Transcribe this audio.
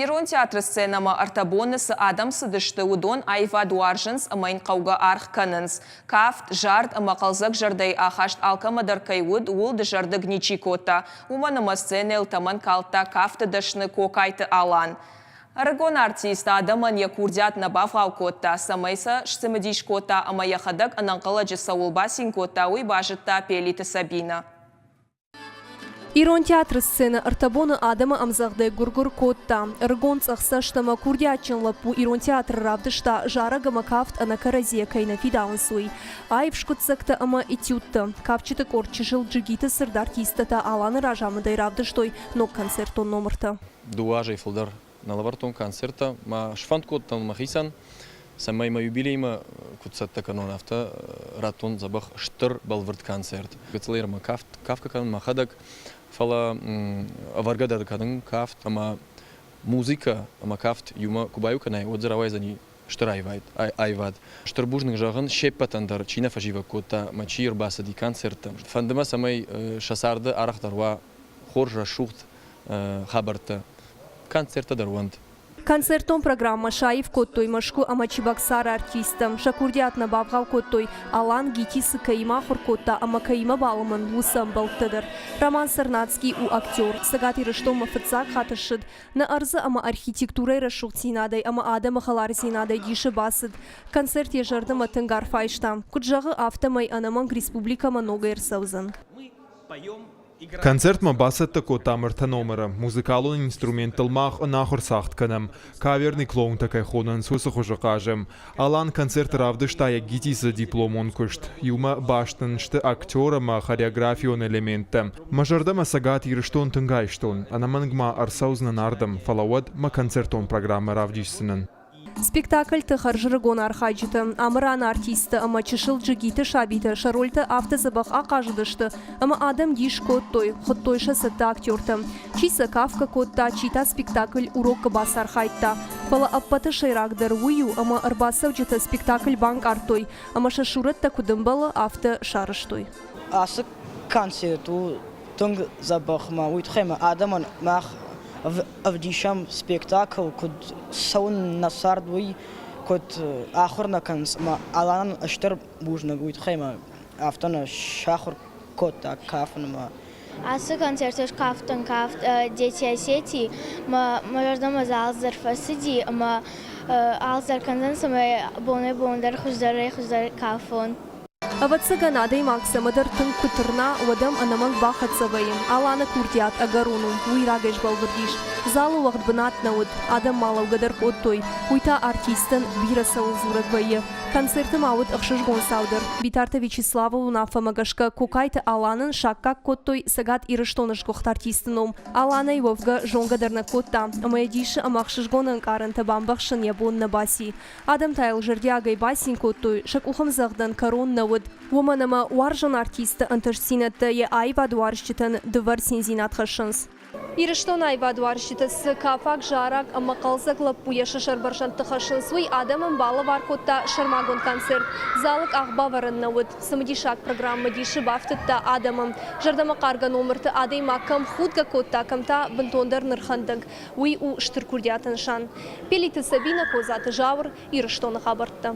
Ирон театры сценӕмӕ ӕртӕ боны цы адӕм цыдысты, уыдон аивад уарзынц ӕмӕ йын хъӕугӕ аргъ кӕнынц. Кафт, зард ӕмӕ хъӕлдзӕг зӕрдӕйы ахаст алкӕмӕ дӕр кӕй уыд, ууыл дызӕрдыг ничи кодта, уымӕн ӕмӕ сценӕйыл тӕмӕн калдта кафты дӕсны Кокайты Алан. Ӕрыгон артист адӕмӕн йӕ курдиат нӕ бавгъау кодта, цӕмӕй сӕ сцымыдис кодта ӕмӕ йӕхӕдӕг ӕнӕнхъӕлӕджы цӕуыл бацин кодта, уый базыдта Пелиты Сабинӕ. Ирон театры сценӕ ӕртӕ боны адӕмы ӕмдзӕгъдӕй гуыр-гуыр кодта. Ӕрыгон цъӕхцӕст ӕмӕ курдиатджын лӕппу ирон театры равдыста зарӕг ӕмӕ кафт ӕнӕ кӕрӕдзийӕ кӕй нӕ фидауынц, уый. Аив скъуыддзӕгтӕ ӕмӕ этюдтӕ. Кафджыты къорд чысыл Джигиты цырд артисттӕ та Аланы разамындӕй равдыстой ног концертон номыртӕ. Дыууӕ азӕй фылдӕр нӕ лӕвӕрдтон концерттӕ. Мӕ сфӕнд кодтон мӕхицӕн, цӕмӕй мӕ юбилеймӕ куыд цӕттӕ кӕнон, афтӕ радтон дзӕбӕх стыр бӕлвырд концерт. Гыццылӕй мӕ кафт, кафгӕ кӕнын мӕхӕдӕг, фӕлӕ ӕвӕргӕ дӕр кӕнын кафт ӕмӕ музыкӕ ӕмӕ кафт иумӕ куы баиу кӕнай, уӕд дзы рауайдзӕни стыр аивад. Стыр бузныг зӕгъын се ппӕтӕн дӕр, чи нӕ фӕзивӕг кодта ӕмӕ чи ӕрбацыди концерттӕм. Фӕнды мӕ, цӕмӕй сӕ царды арӕхдӕр уа хорз, рӕсугъд хабӕрттӕ. Концерттӕ дӕр уӕнт. Концертон программӕ саив кодтой Мӕскуы ӕмӕ Чебоксары артисттӕ. Сӕ курдиат нӕ бавгъау кодтой, Алан ГИТИС-ы кӕимӕ ахуыр кодта ӕмӕ кӕимӕ балымӕн, уыцы ӕмбӕлттӕ дӕр. Роман Сарнацкий у актер. Цӕгат Ирыстонмӕ фыццаг хатт ссыд. Нӕ ӕрдзы ӕмӕ архитектурӕйы рӕсугъддзинадӕй ӕмӕ адӕмы хӕлардзинадӕй дисы бацыд. Концерт йӕ зӕрдӕмӕ тынг арф айста. Куыд зӕгъы, афтӕмӕй ӕнӕмӕнг республикӕмӕ ногӕй ӕрцӕудзӕн. Концертмӕ бацӕттӕ кодтам ӕртӕ номыры. Музыкалон инструменттыл мах ӕнахуыр цагъд кӕнӕм. Каверный клоунтӕ кӕй хонынц, уыцы хуызы хъазӕм. Алан концерты равдыста йӕ ГИТИС-ы дипломон куыст. Иумӕ баст ын сты актер ӕмӕ хореографион элементтӕ. Мӕ зӕрдӕмӕ Цӕгат Ирыстон тынг айстон. Ӕнӕмӕнг ма ӕрцӕудзынӕн ардӕм, фӕлӕ уӕд мӕ концертон программӕ равдисдзынӕн. Спектакльты хӕрзӕрыгон архайджытӕ, Амыраны артисттӕ ӕмӕ чысыл джигиты сабитӕ сӕ рольтӕ афтӕ дзӕбӕх ахъазыдысты, ӕмӕ адӕм дис кодтой, хуыдтой сӕ цӕттӕ актертӕ. Чи сӕ кафгӕ кодта, чи та спектакль урокы бацархайдта. Фӕлӕ ӕппӕты сӕйрагдӕр уый у, ӕмӕ ӕрбацӕуджытӕ спектакль банкъардтой ӕмӕ сӕ сурӕттӕ куыд ӕмбӕлы, афтӕ сарӕзтой. Ацы концерт у тынг дзӕбӕх ӕмӕ уый тыххӕй ма адӕмӕн мах ӕвдисӕм спектакль, куыд цӕуы нӕ цард, уый, куыд ахуыр нӕ кӕнынц ӕмӕ Аланӕн стыр бузныг уый тыххӕй ӕмӕ афтӕ нӕ сахуыр кодта кафынмӕ. Ацы концерты скафтон кафт Дети Осетии мӕ мӕ зӕрдӕмӕ дзы алцыдӕр фӕцыди ӕмӕ алцыдӕр кӕндзӕн, цӕмӕй бонӕй-бон дӕр хуыздӕрӕй-хуыздӕр кафон. Ӕвӕццӕгӕн, адӕймаг цӕмӕдӕр тынг куы тырна, уӕд ӕм ӕнӕмӕнг бахӕццӕ вӕййы. Аланы курдиат ӕгӕрон у, уый рагӕй сбӕлвырд ис. Залы уӕгъд бынат нӕ уыд, адӕм ма лӕугӕ дӕр кодтой. Уый та артистӕн бирӕ цӕуыл дзурӕг вӕййы. Концерты ма уыд ӕхсызгон цау дӕр. Битарты Вячеславы уынаффӕмӕ гӕсгӕ Кокайты Аланӕн саккаг кодтой Цӕгат Ирыстоны сгуыхт артисты ном. Аланӕй уӕвгӕ зонгӕ дӕр нӕ кодта, ӕмӕ йӕ дисы ӕмӕ ӕхсызгон ӕнкъарӕнтӕ бамбӕхсын йӕ бон нӕ баци. Адӕм та йыл зӕрдиагӕй бацин кодтой, сӕ къухӕмдзӕгъдӕн кӕрон нӕ уыд. Уымӕн ӕмӕ уарзон артисты ӕнтыстдзинӕдтӕ йӕ аивадуарзджытӕн дывӕр циндзинад хӕссынц. Ирыстоны аивадуарзджытӕ цы кафаг, зараг ӕмӕ хъӕлдзӕг лӕппуйӕ сӕ сӕрбӕрзӕндты хӕссынц, уый адӕмӕн балӕвар кодта сӕрмагонд концерт. Залы къах бавӕрӕн нӕ уыд. Цымыдисаг программӕ дисы бафтыдта адӕмы. Зӕрдӕмӕхъаргӕ номырты адӕймаг кӕм худгӕ кодта, кӕм та бынтондӕр нырхӕндӕг. Уый у стыр курдиаты нысан. Пелиты Сабинӕ, Козаты Зауыр, Ирыстоны хабӕрттӕ.